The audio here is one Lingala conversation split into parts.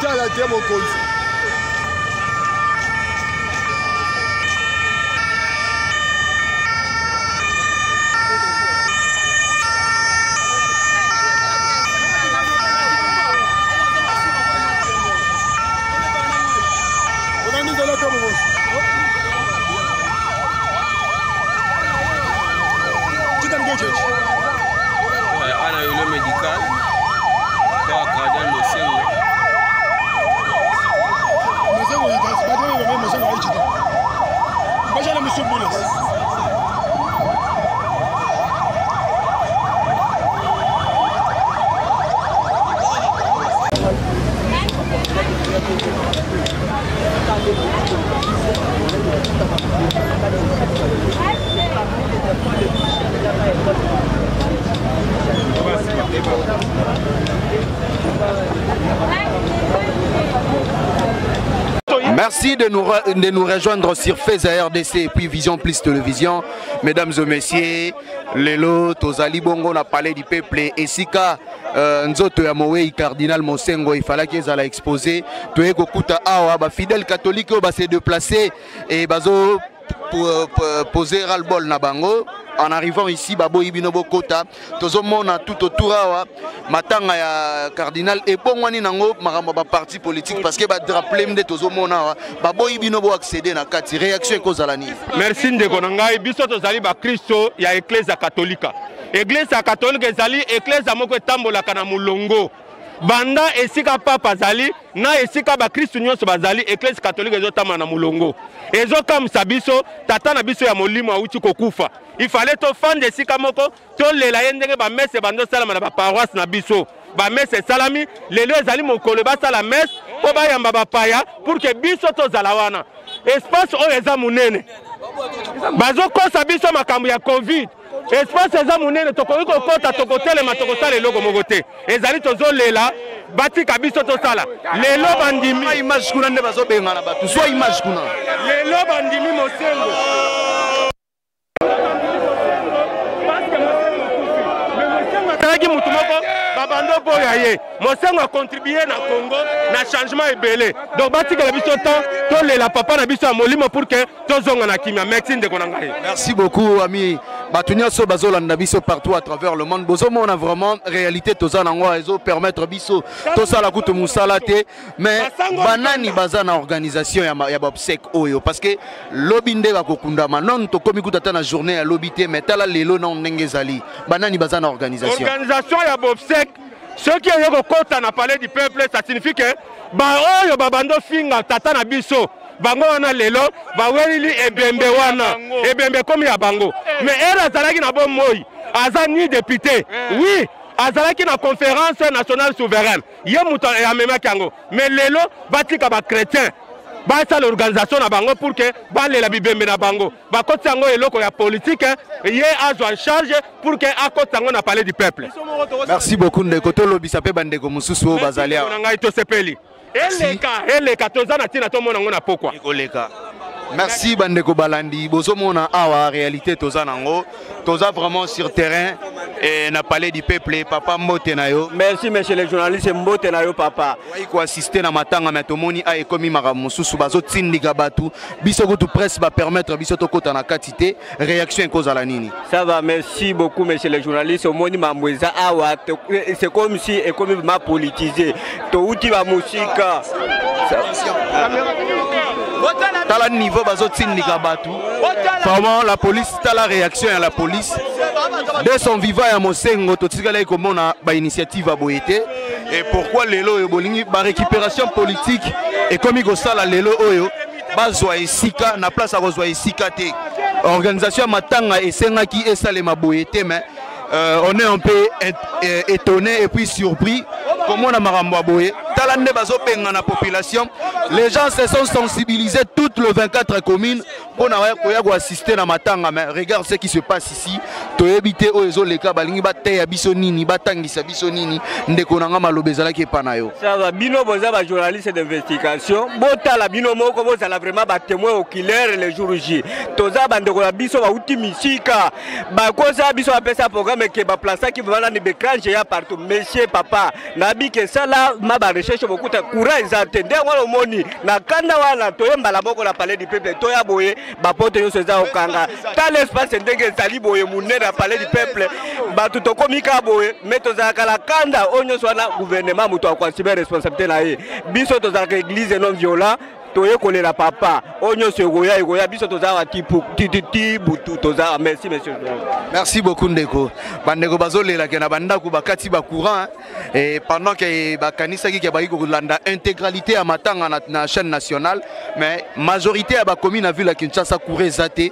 Kotala te mokonzi. Olandi nzela te mokonzi. Tika ngejeji. Ana yolo médical kwa Cardinal Mosengo. Mosengo yikasi bato oyo bamai Mosengo ayichita. Bajala musumbule. Merci de nous, de nous rejoindre sur Feza RDC et puis Vision Plus Télévision. Mesdames et messieurs, Lelo, Tozali Bongo, na palais du peuple, Esika, euh, Nzoto ya Mowei, Cardinal Mosengo, il fallait qu'ils aient exposé. Toye kokuta awa, ba fidèle catholique, ba se déplacer et bazo poser ras-le-bol na bango. En arrivant ici, baboyi bino bokota, tozomona tout autour awa matanga ya cardinal ebongwani nango makambo ba parti politique parce que ba drapeau nde tozomona awa baboyi bino bo accéder na kati. Réaction ekozala nini? Merci ndeko na ngai, biso tozali ba kristo ya eklezia katolika. Eglise katolika ezali eklezia moko etambolaka na molongo banda esika papa azali na esika bakristu nyonso bazali. Eklese katolika ezotambola na molongo. Ezokamwisa biso, tata na biso ya molimo awuti kokufa, ifale tofanda esika moko tolela ye ndenge bamese ebanda osalama na baparoise na biso. Bamese esalami lelo, ezali mokolo basala mese mpo bayamba bapaya pour ke biso tozala wana. Espace oyo eza monene, bazokosa biso makambo ya covid. Espace eza monene, tokoki kokɔta, tokotelema, tokosala eloko moko te. Ezali tozolela batika biso tosala. Lelo bandimi image kuna nde bazobengana bato, zwa image kuna. Lelo bandimi Mosengo azalaki mutu moko babando boya ye. Mosengo acontribue na Congo na changement ebele, donc batikela biso temps tolela papa na biso ya molimo pour que tozonga na kimia. Merci ndeko na ngai. Merci beaucoup ami. Bato nyonso bazolanda biso partout à travers le monde, bozomona vraiment réalité toza nango, ezopermettre biso tosala kutu mosala te. Mais banani baza na organisation ya baobsèque oyo? Parce que lobi nde bakokundama, non tokomi kutu ata na journée ya lobi te, mais tala lelo na ndenge ezali. Banani baza na organisation? Organisation ya baobsèque, soki eye kokɔta na palais du peuple, ça signifie que baoyo babando finga tata na biso, bango wana lelo bawelili ebembe wana, ebembe ekomi ya bango. Mais ere azalaki na bomoi, aza ni député, oui, azalaki na Conférence nationale souveraine, ye moto amemaki yango. Mais lelo batika bachrétien basala organisation na bango pour que balela bibembe na bango. Bakotisa yango eloko ya politique, ye azwa en charge pour que akotisa yango na palais du peuple. Merci beaucoup ndeko. Tolobisa mpe bandeko mosusu oyo bazali awa. Na ngai tosepeli, eleka, eleka, toza na ntina tomona yango na pokwa. Ekoleka. Merci bandeko balandi, bozomona awa réalité toza nango, toza vraiment sur terrain et na palais du peuple. Papa, mbote na yo. Merci monsieur le journaliste, mbote na yo papa. Oyi koassiste na matanga, me tomoni a ekomi makambo mosusu, bazotindika bato, biso kutu presse bapermettre biso tokɔta na kati te. Réaction ekozala nini? Ça va, merci beaucoup monsieur le journaliste. Omoni mambo eza awa, c'est comme si ekomi vraiment politisé. Touti bamosika. Tala niveau bazotindika bato, vraiment la police, tala réaction ya la police. De son vivant ya Mosengo, totikalaki komona bainitiative ya boye te. Et pourquoi lelo oyo bolingi barécupération politique ekomi kosala lelo oyo bazwa esika na place ya kozwa esika te? Organisation ya matanga esengaki esalema boye te, mais on est un peu étonné et puis surpris komona makambo ya boye. Tala nde bazobengana population. Les gens se sont sensibilisés, toutes les 24 communes, pour koya assister na matanga. Mais regarde ce qui se passe ici. Toyebi te oyo ezoleka, balingi bateya biso nini, batangisa biso nini? Ndeko na nga, maloba ezalaki epa na yo. Ça va, bino boza ba journaliste d'investigation, botala bino moko, bozala vraiment ba témoin oculaire le jour J. Toza bandeko na biso bauti misika, bakosa biso, bapesa programme ke baplasaki vraiment nani ba écran géant partout. Monsieur papa nabi ke sala ma ba recherche, bokuta courant eza te. Nde wana omoni na kanda wana, toyembala moko na Palais du Peuple, toya boye, baporte nyonso eza kokanga. Tala espace ndenge ezali boye monene na Palais du Peuple, bato tokomi kaka boye. Me tozalaka na kanda oyo nyonso wana, gouvernement moto akoassumer responsabilité na ye. Biso tozalaka église non violent, toye kolela papa. Oyo nyonso ekoya, ekoya. Biso tozalaka ti butu tozalaka. Merci, monsieur. Merci beaucoup, ndeko. Bandeko bazolelaka na bandako, bakati bacourant et pendant que bakanisaki ke baki kolanda intégralité ya matanga na chaîne nationale, mais majorité ya bacommune na ville ya Kinshasa, courant eza te.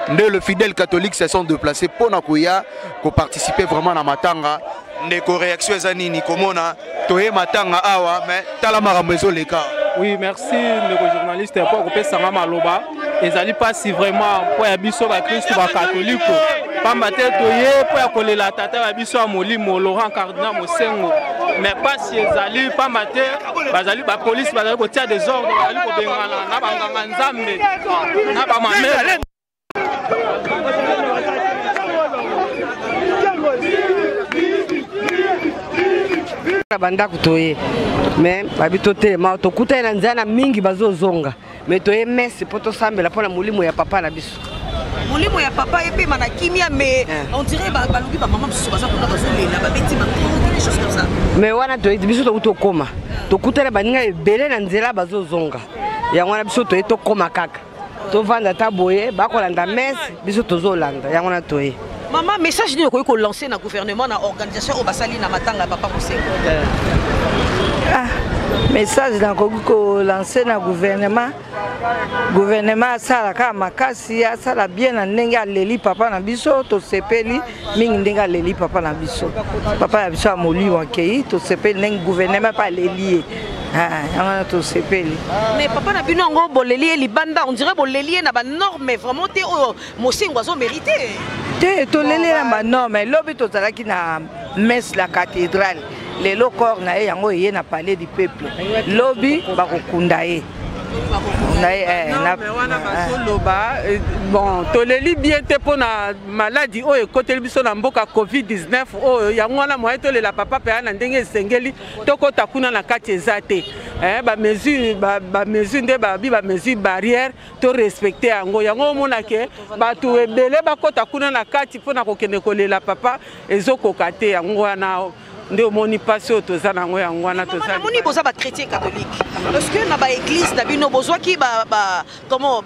Nde le fidèle catholique se sont déplacés mpona koya koparticiper vraiment na matanga. Ndeko, réaction eza nini komona toye matanga awa, mais tala makambo ezoleka? Oui, merci, ndeko journaliste, mpo akopesanga maloba. Ezali mpasi vraiment mpo ya biso bakristu bakatoliko, pamba te toye mpo ya kolela tata ya biso ya molimo, Laurent Cardinal Mosengo. Mais mpasi ezali, pamba te bazali bapolisi, bazali kotia désordre, bazali kobengana na banganga nzambe na bamamere. Na bandako toye, me babi totelema, tokutani na nzela na mingi bazozonga. Me toye messe mpo tosambela mpo na molimo ya papa na biso. Molimo ya papa epema na kimia. Mais on dirait balobi bamama mosusu baza kuna, bazolela, babeti makolo, quelque chose comme ça. Mais wana toye, biso tokuti tokóma, tokutani baninga ebele na nzela bazozonga. Yango wana biso toye, tokóma kaka, tovanda ata boye, bakolanda messe, biso tozolanda. Yango wana toye. Mama, message nini okoki kolancer na gouvernement, na organisation oyo basali na matanga ya papa Mosengo? Ah, message nakoki kolancer na gouvernement, gouvernement asala kaka makasi, asala bien na ndenge aleli papa na biso. Tosepeli mingi ndenge aleli papa na biso, papa na biso ya molimo akei. Tosepeli ndenge gouvernement mpe aleli ye. Yango wana tosepeli. Mais papa na bino yango, boleli ye libanda, on dirait boleli ye na banorme vraiment te oyo Mosengo azomérite. Te, toleli na banorme. Lobi tozalaki na messe la cathédrale. Lelo corps na ye yango eye na Palais du Peuple. Lobi bakokunda ye. Wana bazoloba bon, toleli bien te mpo na maladi oyo ekoteli biso na mboka, COVID-19 oyo. Yango wana moye tolela papa mpe na ndenge esengeli, tokɔta kuna na kati eza te. Bamesure, bamesure nde babi, bamesure barrière torespecter yango. Yango omona ke bato ebele bakɔta kuna na kati mpona kokende kolela papa, ezokoka te. Yango wana nde omoni mpasi oyo toza nango. Yango wana. Tozamoni boza bachrétien catholique. Est-ce que na baéglise na bino bozwaki comment,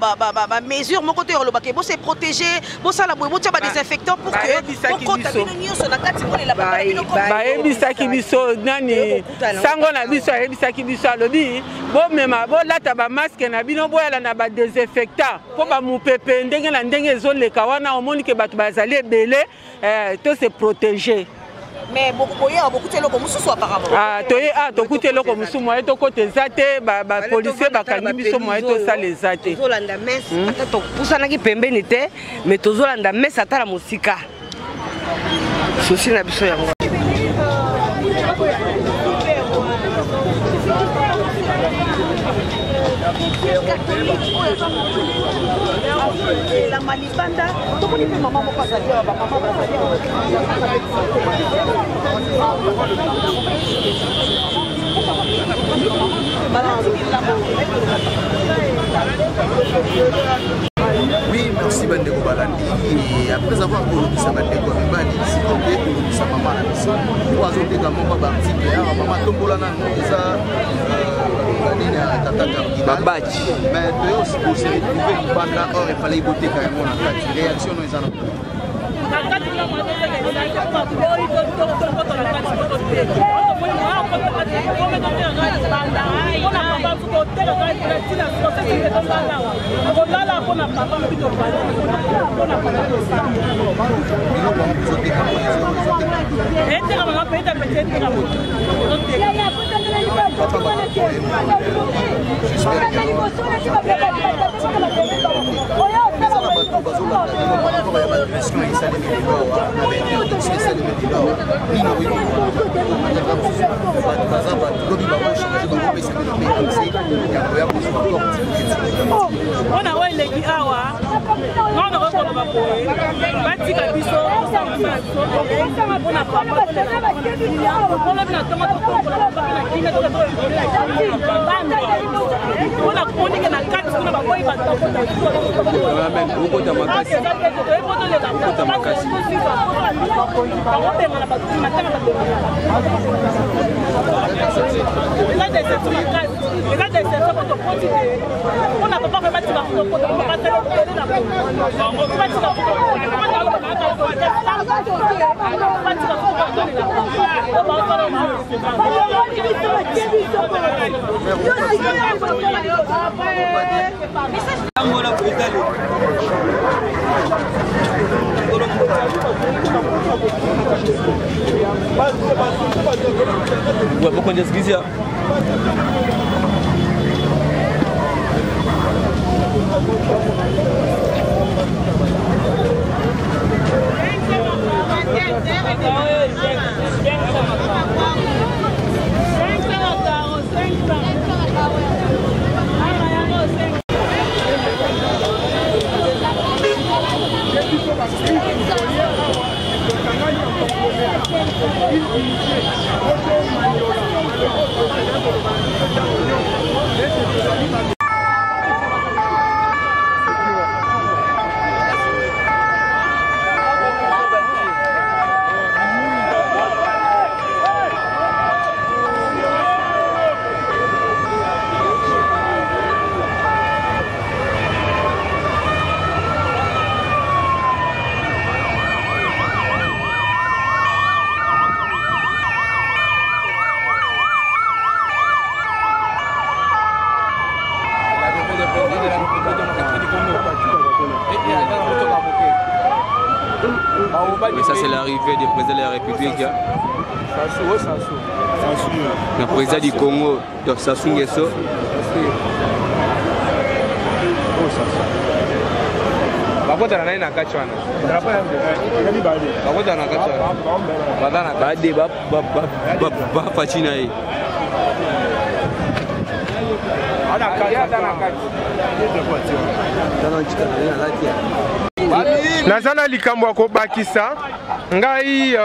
bamesure moko te olobaka bose protéger, bosala boye, botia badésinfectant pour que bokota bino nyonso na kati, bolela papa na bino? Bayebisaki biso nani, sango na biso ayebisaki biso, alobi bomema, bolata bamasque na bino, boyala na badésinfectant mpo bamopepe ndenge na ndenge ezoleka wana. Omoni ke bato bazali ebele, to se protéger. Mais boya, bokuti eloko mosusu apparemment. Ah, toye, ah, tokuti eloko mosusu. Moye tokota eza te, bapolisier bakangi biso, moye tosala eza te. Tozolanda messe ata topusanaki pembeni te, mais tozolanda messe ata na mosika. Souci na biso yango. Elamba libanda, tomoni mpe mama moko azali awa, bamama bazali awa. Balati bilamba. Oui, merci bandeko balandi. Et après avoir kolobisa bandeko ya mibali, sikoyo mpe kolobisa mama na biso po azoteka moko baarticle awa. Mama, tombola nano, eza banini ya tata cardinal? Babaji. Mais toye kose retrouver libanda, or efalaki boteka yango na kati. Réaction no eza na? Na kati kuna tokota na kati mpona papa, toteka kaka ntina tolala, kolala mpona papa mpi, topali mpona papa. Biloko yango bozoteka, ezotekama? Etekamaka mpe, etapeti etekama, toteka. Papa bakoye, j'espère que eza na bato bazolanda bino par rapport ya baagression esalemi lelo awa na bainterdiction esalemi lelo awa. Nini okoki bato baza bato lobi bakochange, bakopesa bino mpe accès ya koya kozwa corps? Mpona oyo eleki awa, nga nakoki koloba boye: batika biso tosala mosala biso mpona papa. Tolobi na ntongo, totombola papa na kimia, mpona konike na kati kuna baboyi bato. Okota makasi, okota makasi. Bakobengana bato matanga, babengana. Eza déception makasi, eza déception po tokoti te mpona papa. Mpe batika kotokota, papa tala ebele na bango, batika batika kotolela. Mokonzi asikizia. Mais ça, c'est l'arrivée du président de la République. Le président du Congo, donc Sassou Nguesso. Bakotana na ye na kati wana, bakotana na kati wana, baza na bade bafaci na ye. Naza na likambo ya kobakisa. Ngai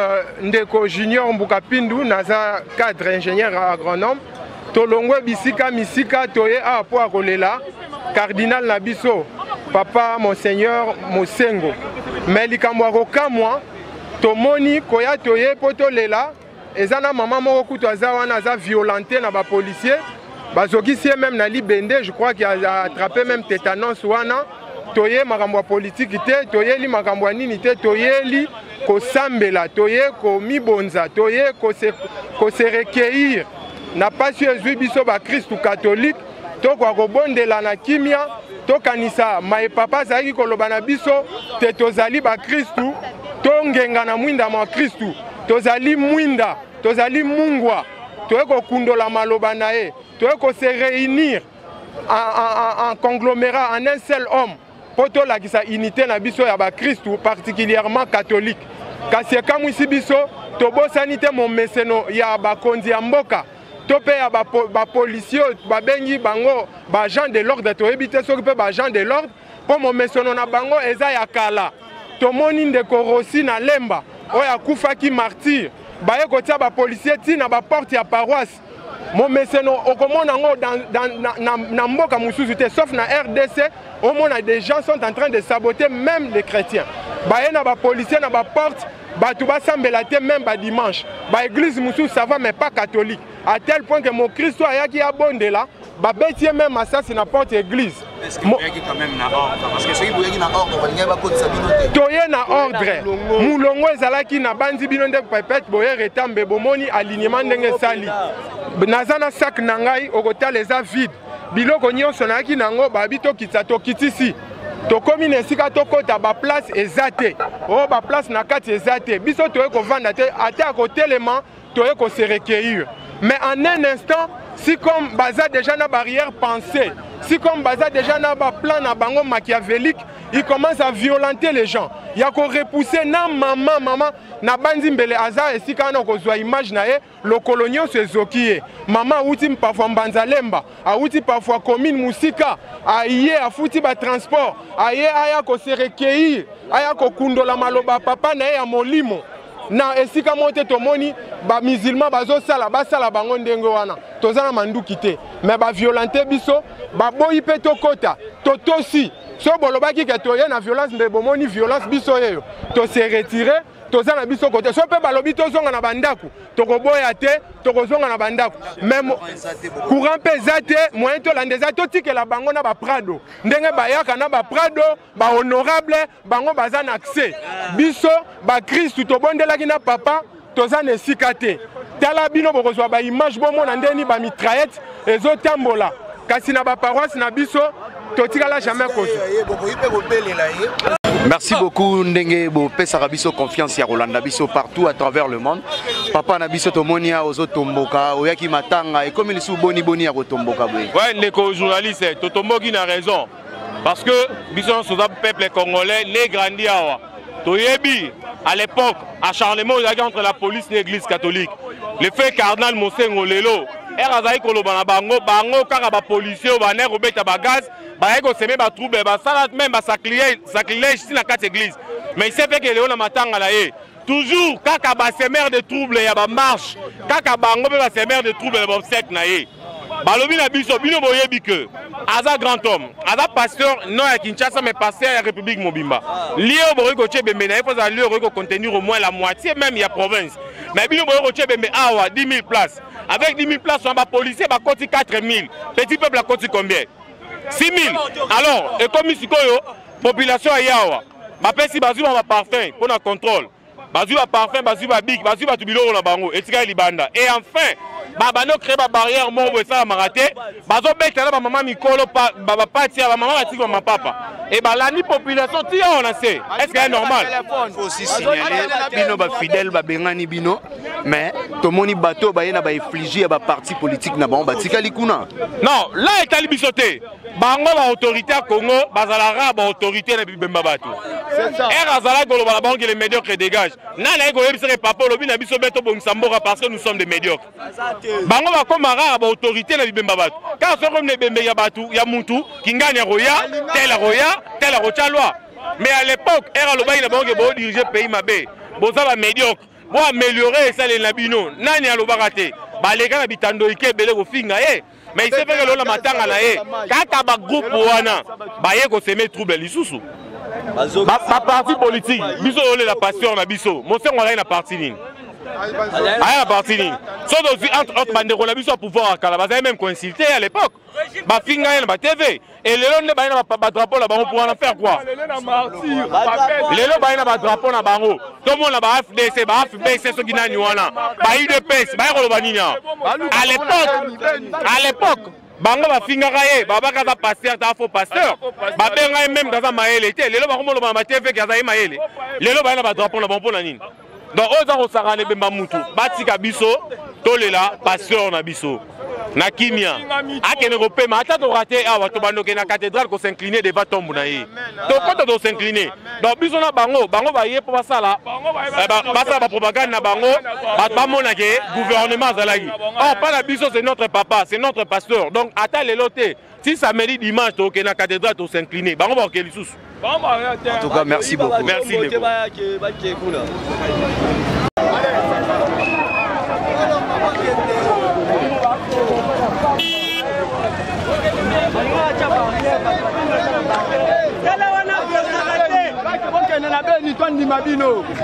ndeko Junior Mbukapindu, naza cadre ingénieur agronome. Tolongwe bisika misika, toye awa mpo ya kolela cardinal na biso, papa monseigneur Mosengo. Me likambo ya kokamwa, tomoni koya, toye mpo tolela, eza na mama moko kutu aza wana, aza violente na bapolicier, bazokisi ye même na libende. Je crois qu'il a attrapé même tétanos wana. Toye makambo ya politiki te, toyeli makambo ya nini te, toyeli kosambela, toye komibonza, toye kose recueillir na pasi oyo ezwi biso bakristu catholique. Tokoka kobondela na kimia, tokanisa maye papa azalaki koloba na biso te: tozali bakristu, tongenga na mwinda mwa Kristu, tozali mwinda, tozali mungwa. Toye kokundola maloba na ye, toye kose réunir en conglomérat, en un seul homme, mpo tolakisa unité na biso ya bakristu, particulièrement catholique. Kasi ekamwisi biso, tobosani te momeseno ya bakonzi ya mboka to mpe ya bapolicier oyo babengi bango baagent de l'ordre. Toyebi te soki mpe baagent de l'ordre, mpo momesono na bango eza ya kala. Tomoni ndeko Rosi na Lemba oyo akufaki martyr, baye kotia bapolicier ti na baporte ya paroisse. Momeseno okomona yango na mboka mosusu te, sauf na RDC. Omona des gens sont en train de saboter même les chrétiens. Baye na bapolicier na baporte, bato basambela te même badimanche. Baeglise mosusu ça va, mais pas catholique, à tel point que mokristo ayaki abondela, babeti ye même masasi na porte église. Toye na ordre, mulongo ezalaki na bandi bino nde peut-être boye retambe, bomoni alignement ndenge esali. Naza na sac na ngai, okotala eza vide, biloko nyonso nayaki nango babi tokitisa, tokitisi. Tokomi na esika tokɔta, baplace eza te, oyo baplace na kati eza te. Biso toye kovanda te, ata ya kotelema, toye kose recueillir. Mais en un instant, si comme baza déjà na barrière pensée, si comme baza déjà na ba plan na bango machiavélique, il commence à violenter les gens. Ya ko repousser na mama mama na bandi mbele aza esika wana okozwa image na ye lokolo nyonso ezoki ye. Mama awuti parfois Mbanza Lemba, awuti parfois commune musika, aye afuti ba transport, aye aya ko se recueillir, aya kokundola maloba papa na ye ya molimo. Na esika moko te tomoni ba musulman bazosala basala bango ndenge wana, toza na manduki te, mais ba violente biso, baboyi mpe tokota, totosi. So bolobaki ke toye na violence, mbe bomoni violence biso yeyo, tose retire, toza na biso kote. So mpe balobi tozonga na bandako, tokoboya te, tokozonga na bandako. Mais courant mpe eza te, moyen tolanda eza, totikela bango na ba Prado ndenge bayaka na ba Prado, ba honorable bango baza na accès. Biso ba Christu tobondelaki na papa, toza na esika te. Tala bino bokozwa ba image, bomona ndeni ba mitraillette ezotambola, kasi na ba paroisse na biso totikala jamais kozwa. Merci beaucoup ndenge bopesaka biso confiance ya kolanda biso partout à travers le monde. Papa na biso tomoni ya ozotomboka, oyaki matanga ekomi lisusu boni boni ya kotomboka boye. Ouais, ndeko journaliste, totomboki na raison. Parce que biso nyonso toza peuple congolais né grandi awa. Toyebi à l'époque acharnement ezalaki entre la police et l'église catholique. Le fait cardinal Mosengo lelo er azalaki koloba na bango, bango kaka ba policiers oyo bandaki kobeta ba gaz, bayaki kosemer ba trouble, basala même ba sacrilège ti na kati église. Mais il s'est fait que lelo na matanga na ye toujours kaka ba semeur de trouble ya ba marche, kaka bango pe ba semeur de trouble ya ba obsèque na ye. Balobi na biso bino boyebi que aza grand homme, aza pasteur non ya Kinshasa mais pasteur ya République mobimba. Lieu bokoki kotia ebembe na ye, faut azala lieu okoki kocontenir au moins la moitié même ya province. Mais bino bokoki kotia ebembe awa 10 000 places. Avec 10 000 places, on ba policier ba koti 4 000. Petit peuple a koti combien? 6 000. Alors, et comme sikoyo population ya awa, bapesi bazwi ba parfum pour na contrôle. Bazwi ba parfum, bazwi ba bic, bazwi bato biloko na bango, etikali libanda. Et enfin, babandi ocréer ba barrière moko boye esalamaka te, bazobeta na bamama mikolo, bapati ya bamama batiki bamapapa, e balandi population ti awa na se. Est ce que est normal? Faut aussi signaler bino ba fidèle babengani bino, mais tomoni bato baye na ba effigie ya ba parti politique na bango batikali kuna. Non, là etali biso te. Bango ba autorité ya Congo bazalaka ba autorité na bibemba bato. Er azalaki koloba na bango que les médiocres dégagent. Nani ayeki koyebisaka papa olobi na biso be tobongisa mboka parce que nous sommes des médiocres. Bango bakoma kaka ba autorité na bibemba bato. Kaka soki komi na ebembe ya bato ya mutu, kingani akoya, tel akoya, tel akotya loi. Mais à l'époque, er alobaki na bango ke bo diriger pays mabe. Boza ba médiocre. Bo améliorer esaleli na bino. Nani alobaka te? Baleka na bitando ike ebele kofinga ye. Mais il s'est fait que lola matanga na ye kaka ba groupe wana baye kosemer trouble lisusu. Ba parti politique biso olela pasteur na biso Mosengo azali na parti nini? Aya na parti nini? So tozwi entre autres bandeko na biso ya pouvoir ya kala bazali même koinsulte à l'époque, bafinga ye na ba TV. Et lelo nde baye na ba drapeau na bango pour en faire quoi? Lelo baye na ba drapeau na bango, tomona ba FDC, ba FBC, soki nani wana, ba UDPS, baye koloba nini awa? À l'époque, à l'époque bango bafingaka ye, babaka aza pasteur, ta faux pasteur, babenga ye même kaza mayele te. Lelo bakomoloba na ba TV ke aza ye mayele. Lelo baye na ba drapeau na bango mpo na nini? Donc oyo eza kosakana ebemba mutu, batika biso tolela pasteur na biso na kimia, akende kopema. Ata torate awa, tobandoke na cathédrale kosincliner devant tombe na ye, tokota tosincliner. Donc biso na bango, bango baye mpo basala basala bapropagande na bango, bato bamona ke gouvernement azalaki. Or pa na biso, c'est notre papa, c'est notre pasteur. Donc ata lelo te, ti samedi, dimanche, tokende na cathédrale tosincliner, bango bakoke lisusu. En tout cas, merci beaucoup. Merci ndeko. Bokende na beni, tondima bino. Bokende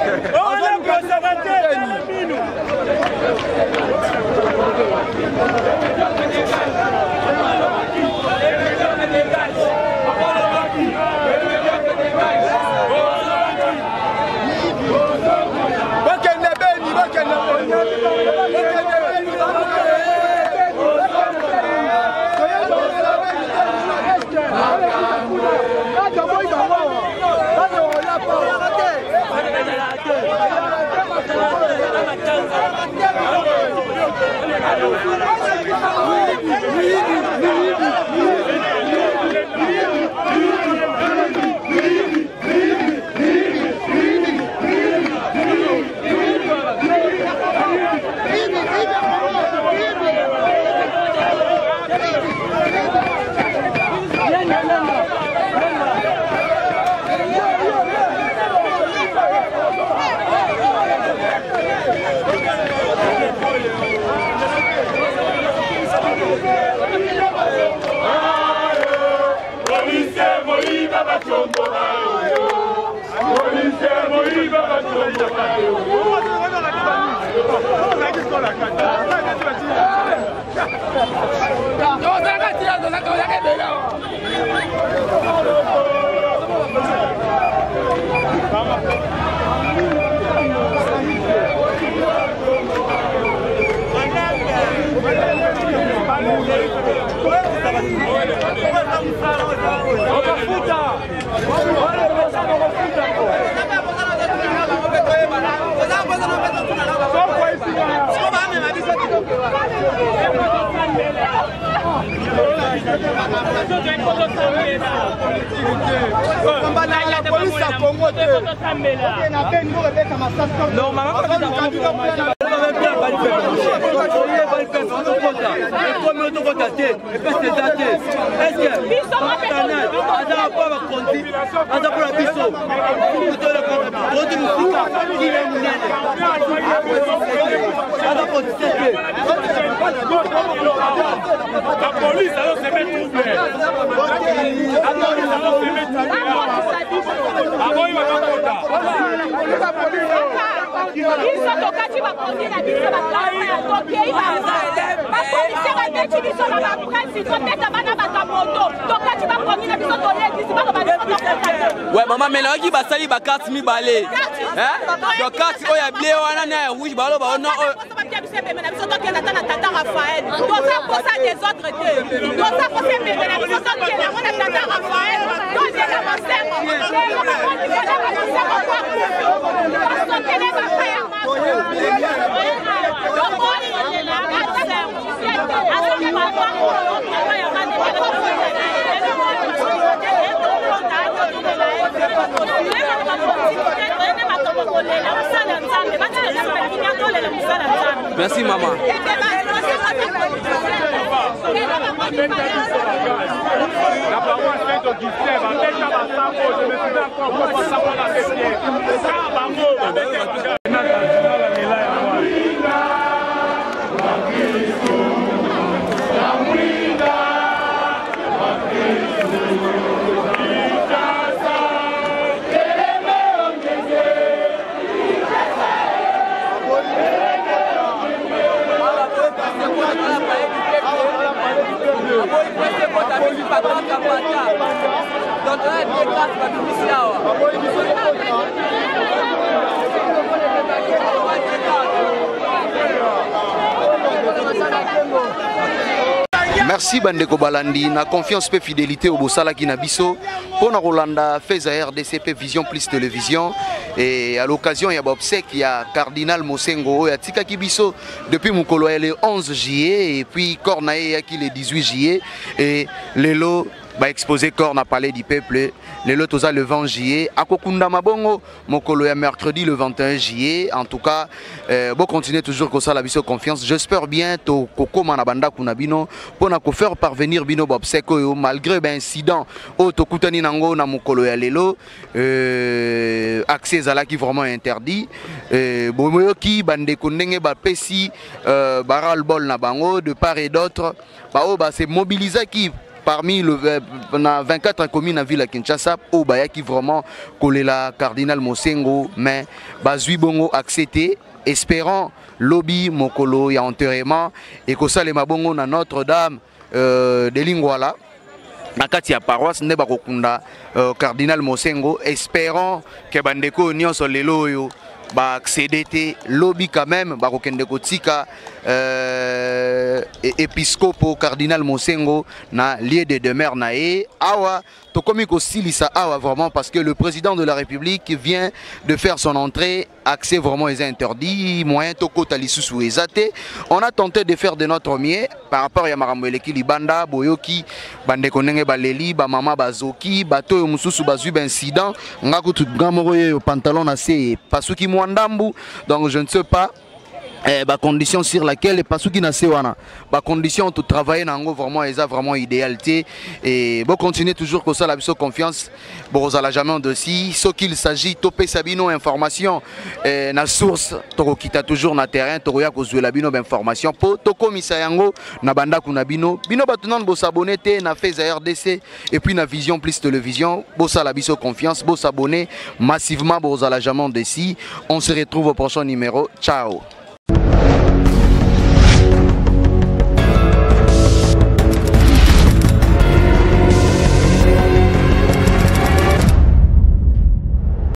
beni, bokende beni, bokende beni. Biso tokati bakonzi na biso tokei bapolisie babeti biso na bapresi tobeta bana bato ya moto tokati bakonzi na biso tolekisi baloba biso tokota te. Ouais, mama mais nayoki basali bakarte mibale donc carte oyo ya bleu wana na ya rouge baloba ona oyo bapia biso ebembe na biso tokende ata na tata Raphaël, toza posa desordre te, toza posa ebembe na biso tokende yango na tata Raphaël, tozela mosengo lelo bakomi kolaka mosengo po akufi basokele baka ya Merci maman. La paroisse Saint-Augustin, babeta basango, je me souviens encore basango na bete. Bango, babeta. Merci bandeko balandi na confiance pe fidélité au bosalaki na biso pona kolanda Feza RDC pe Vision Plus Télévision et à l'occasion ya obsèque ya cardinal Mosengo oyo atikaki biso depuis mokolo ya le 11 juillet et puis corps na ye eyaki le 18 juillet et lelo ba exposé corps na palais du peuple lelo toza le 20 juillet akokunda mabongo mokolo ya mercredi le 21 juillet. En tout cas bo continuer toujours kosala biso confiance, j'espère bien to kokoma na bandako na bino pona ko faire parvenir bino ba obsèque oyo malgré ba incident oyo tokutani nango na mokolo ya lelo, accès ezalaki vraiment interdit. Boyoki bandeko ndenge bapesi ba ras-le-bol na bango de part et d'autre, ba oyo ba se mobilisaki parmi le na 24 communes na ville ya Kinshasa oyo bayaki vraiment kolela cardinal Mosengo, mais bazwi bongo accès te. Espérant lobi mokolo ya enterrement ekosalema bongo na Notre-Dame de Lingwala na kati ya paroisse nde bakokunda cardinal Mosengo. Espérant ke bandeko nyonso lelo oyo ba accéder te, lobi quand même bakokende kotika épiscopo cardinal Mosengo na lieu de demeure na ye awa. Tokomi kosilisa awa vraiment parce que le président de la République vient de faire son entrée. Accès vraiment est interdit, moyen tokota lisusu eza te. On a tenté de faire de notre mieux par rapport ya makambo eleki libanda, boyoki bandeko ndenge baleli, bamama bazoki, bato oyo mosusu bazwi baincident. Nga kutu nga moko yeyo pantalon na se pasuki mwa ndambu, donc je ne sais pas eh, bacondition sur laquelle epasuki na se wana, bacondition totravaille na yango vraiment eza vraiment idéal te. Et bocontinue toujours kosala biso confiance, bokozala jamais en dossier. Soki il s'agit topesa bino information eh, na source, tokokita toujours na terrain, tokoya kozwela bino bainformation mpo tokomisa yango na bandako na bino. Bino bato nano bosabone te na Feza RDC et puis na Vision Plus Télévision, bosala biso confiance, bosabone massivement, bokozala jamais en déci. On se retrouve au prochain numéro. Ciao.